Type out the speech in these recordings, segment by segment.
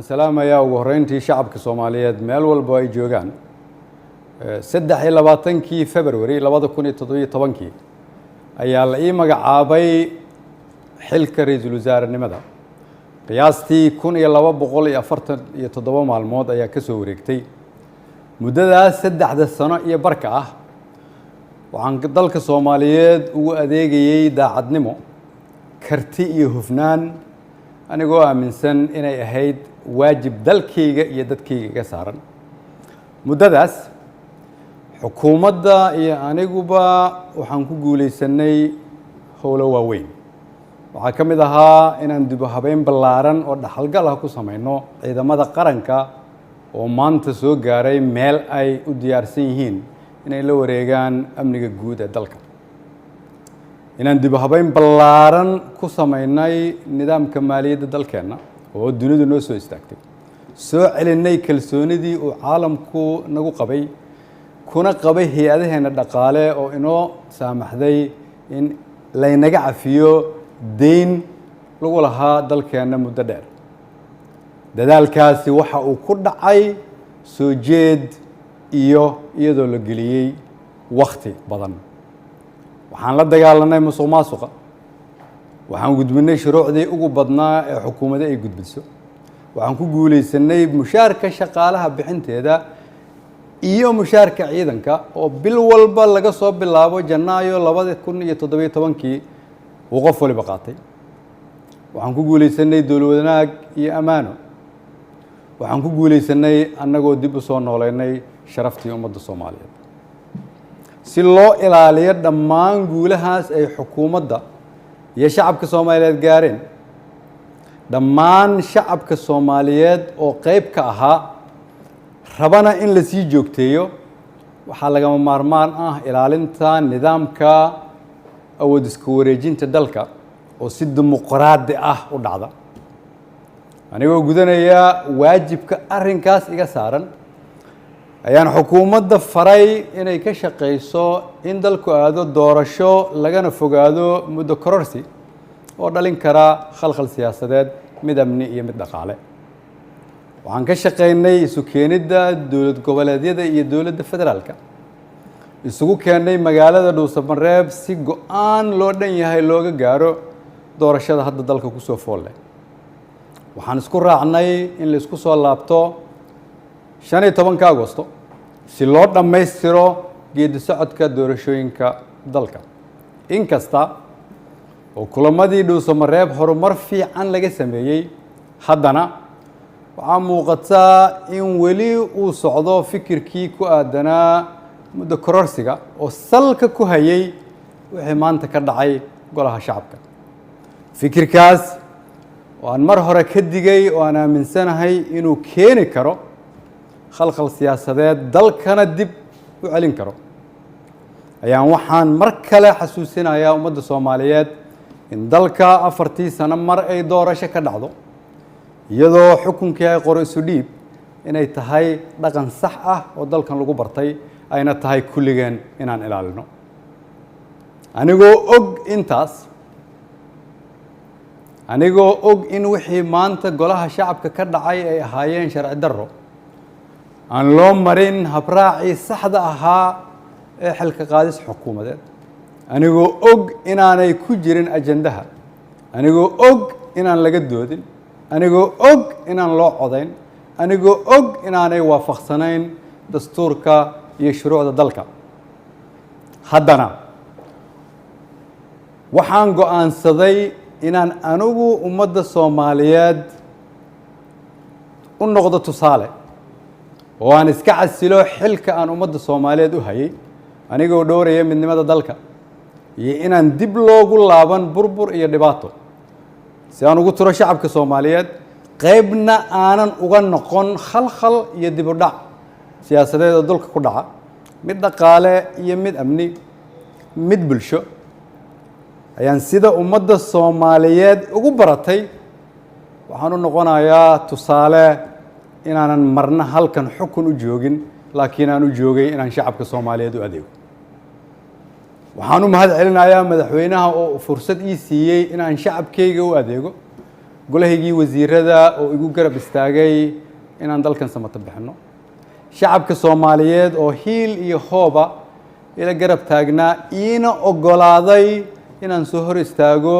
Salaamayaa ugu horreyntii shacabka Soomaaliyeed meel walbo ay joogaan. 23-kii February 2017-kii ayaa la ii magacaabay xilka ra-iisul wasaarenimada. Qiyaastii 1247 maalmood ayaa ka soo wareegtay. Muddadaas 3da sano iyo barka ah waxaan dalka Soomaaliyeed ugu adeegayey daacadnimo, karti iyo hufnaan, anigoo aaminsan inay ahayd waajib dalkayga iyo dadkayga iga saaran. Muddadaas xukuumadda iyo aniguba waxaan ku guulaysanay howlo waaweyn. Waxaa ka mid ahaa inaan dib u habeyn ballaaran oo dhaxalgal ah ku samayno ciidamada qaranka, oo maanta soo gaaray meel ay u diyaarsan yihiin inay la wareegaan amniga guud ee dalka, inaan dib u habeyn ballaaran ku samaynay nidaamka maaliyadda dalkeenna oo dunidu noo soo istaagtay, soo celinay kalsoonidii uu caalamku nagu qabay kuna qabay hay-adaheenna dhaqaale, oo inoo saamaxday in laynaga cafiyo deyn lagu lahaa dalkeenna muddo dheer. Dadaalkaasi waxa uu ku dhacay soo jeed iyo iyadoo la geliyey wakhti badan. Waxaan la dagaalanay musuq maasuqa. Waxaan gudbinay shuruucdii ugu badnaa ee xukuumadda ay gudbiso. Waxaan ku guulaysanay mushaarka shaqaalaha bixinteeda iyo mushaarka ciidanka, oo bil walba laga soo bilaabo Janaayo 2017-kii uu qof waliba qaatay. Waxaan ku guulaysanay dowlad wanaag iyo ammaano. Waxaan ku guulaysanay annagoo dib u soo nooleynay sharaftii ummadda Soomaaliyeed. Si loo ilaaliyo dhammaan guulahaas ay xukuumadda iyo shacabka Soomaaliyeed gaareen, dhammaan shacabka Soomaaliyeed oo qeyb ka ahaa rabana in la sii joogteeyo, waxaa lagama maarmaan ah ilaalinta nidaamka awood iska wareejinta dalka oo si dimuqraadi ah u dhacda. Anigoo gudanaya waajibka arrinkaas iga saaran ayaan xukuumadda faray inay ka shaqayso in dalku aado doorasho, lagana fogaado muddo kororsi oo dhalin kara khalkhal siyaasadeed, mid amni iyo mid dhaqaale. Waxaan ka shaqaynay isu keenidda dowlad goboleedyada iyo dowladda federaalka, isugu keennay magaalada Dhuusamareeb si go-aan loo dhan yahay looga gaaro doorashada hadda dalka kusoo fool leh. Waxaan isku raacnay in la isku soo laabto 15-ka Agosto si loo dhammaystiro geedi socodka doorashooyinka dalka. Inkasta oo kulamadii Dhuusamareeb horumar fiican laga sameeyey, haddana waxaa muuqataa in weli uu socdo fikirkii ku aadanaa muddo kororsiga oo salka ku hayay wixii maanta ka dhacay golaha shacabka. Fikirkaas oo aan mar hore ka digay oo aan aaminsanahay inuu keeni karo khalkhal siyaasadeed, dalkana dib u celin karo, ayaan waxaan mar kale xasuusinayaa ummadda Soomaaliyeed in dalka 4-tii sano mar ay doorasho ka dhacdo, iyadoo xukunkii ay qoro isu dhiib inay tahay dhaqan sax ah oo dalkan lagu bartay, ayna tahay kulligeen inaan ilaalino. Anigoo og intaas, anigoo og in wixii maanta golaha shacabka ka dhacay ay ahaayeen sharci darro aan loo marin habraacii saxda ahaa ee xilka qaadis xukuumadeed, anigoo og inaanay ku jirin ajandaha, anigoo og inaan laga doodin, anigoo og inaan loo codayn, anigoo og inaanay waafaqsanayn dastuurka iyo shuruucda dalka, haddana waxaan go'aansaday inaan anigu ummadda Soomaaliyeed u noqdo tusaale oo aan iska casilo xilka aan ummadda Soomaaliyeed u hayay, anigoo dhowraya midnimada dalka iyo inaan dib loogu laaban burbur iyo dhibaato, si aan ugu turo shacabka Soomaaliyeed, qaybna aanan uga noqon khalkhal iyo dib u dhac siyaasadeed oo dalka ku dhaca, mid dhaqaale iyo mid amni, mid bulsho, ayaan sida ummadda Soomaaliyeed ugu baratay waxaan u noqonayaa tusaale inaanan marna halkan xukun u joogin, laakiin aan u joogay inaan shacabka Soomaaliyeed u adeego. Waxaan u mahad celinayaa madaxweynaha oo fursad ii siiyey inaan shacabkayga u adeego. Golahaygii wasiirada oo igu garab istaagay inaan dalkan samato bixinno, shacabka Soomaaliyeed oo hiil iyo hooba ila garab taagnaa, iina oggolaaday inaan soo hor istaago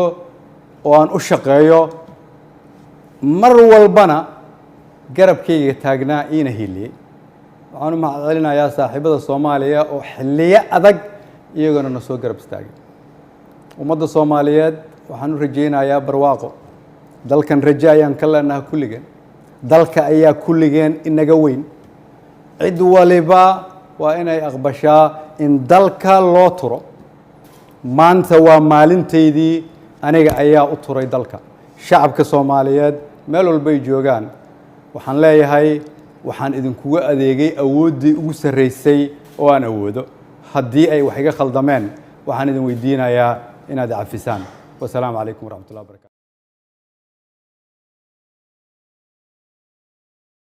oo aan u shaqeeyo, mar walbana garabkayga taagnaa, iina hiiliyey. Waxaan u mahad celinayaa saaxiibada Soomaaliya oo xilliyo adag iyagona na soo garab istaagay. Ummadda Soomaaliyeed waxaan u rajaynayaa barwaaqo. Dalkan rajo ayaan ka leenaha kulligeen. Dalka ayaa kulligeen inaga weyn. Cid waliba waa inay aqbashaa in dalka loo turo. Maanta waa maalintaydii, aniga ayaa u turay dalka. Shacabka Soomaaliyeed meel walbay joogaan waxaan leeyahay, waxaan idinkuga adeegay awooddii ugu sarraysay oo aan awoodo. Haddii ay wax iga khaldameen, waxaan idin weydiinayaa inaad cafisaan. Wasalaamu calaykum waraxmatullahi wabarakatu.